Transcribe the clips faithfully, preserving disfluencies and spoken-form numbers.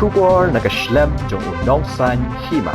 Khubor na ka shlem jong u Nongsaiñ Hima.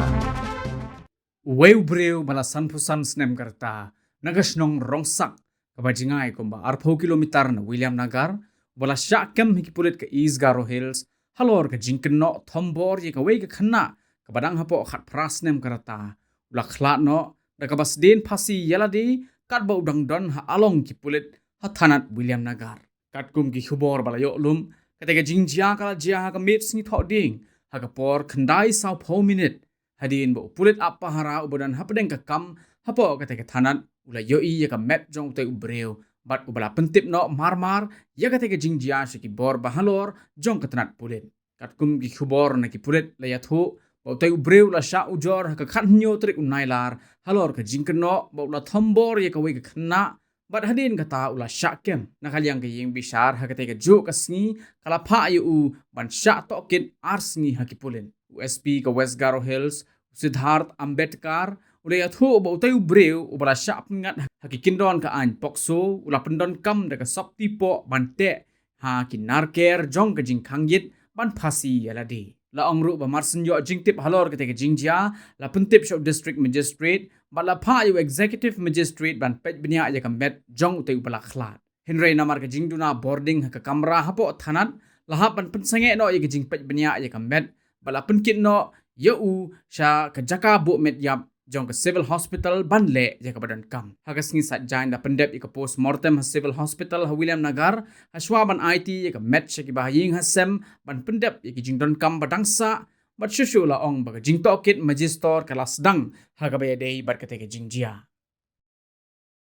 Uwei u briew ba la sanphew san snem ka rta na ka shnong Rongsak, kaba jngai kumba arphew kilometer na Williamnagar, uba la shah kem ha ki pulit ka East Garo Hills halor ka jingkynnoh thombor ïa kawei ka khynnah kaba dang hapoh khatphra snem ka rta, u la khlad noh da kaba sdien phasi ïa lade katba u dang don ha along ki pulit ha thanat Williamnagar. Katkum ki khubor ba la ïoh lum, katei ka jingjia ka la jia ha ka miet sngi Thohdieng ha ka por khyndai sawphew minit, hadien ba u pulit ap pahara uba don hapdeng ka kam hapoh katei ka thanat u la ïohi ïa ka met jong utei u briew bad uba la pyntip noh marmar ïa katei ka jingjia sha ki bor ba halor jong ka tnat pulit. Katkum ki khubor na ki pulit la ïathuh ba utei u briew la shah ujor ha ka khathynñiew tarik u Nailar halor ka jingkynnoh ba u la thombor ïa kawei ka khynnah, bad hadien kata u la shah kem. Na ka liang ka ïingbishar ha katei kajuh ka sngi ka la phah ïa u ban shah tohkit ar sngi ha ki pulit. U S P ka West Garo Hills, u Siddharth Ambedkar, u la ïathuh ba utei u briew uba la shah pynngat ha ki kyndon ka aiñ POCSO u la pyndonkam da ka sopti poh ban teh ha ki narker jong ka jingkhang ïit ban phasi ïa lade. La ong ruh ba marshen ïoh jingtip halor katei ka jingjia, la pyntip sha u District Magistrate bad la phah ïa u Executive Magistrate ban peit bniah ïa ka met jong utei uba la khlad. Hynrei namar ka jingduna bording ha ka kamra hapoh thanat, la hap ban pynsangeh noh ïa ka jingpeit bniah ïa ka met bad la pynkit noh ïa u sha ka jaka buh met ïap jong ka Civil Hospital ban leh ïa kaba donkam. Ha ka sngi Saitjaiñ la pyndep ïa ka post mortem ha Civil Hospital ha Williamnagar, ha shuwa ban aiti ïa ka met sha ki bahaïing hasem ban pyndep ïa ki jingdonkam ba dang sah, bad shuh shuh la ong ba ka jingtohkit Magistrate ka la sdang ha kaba ïadei bad katei ka jingjia.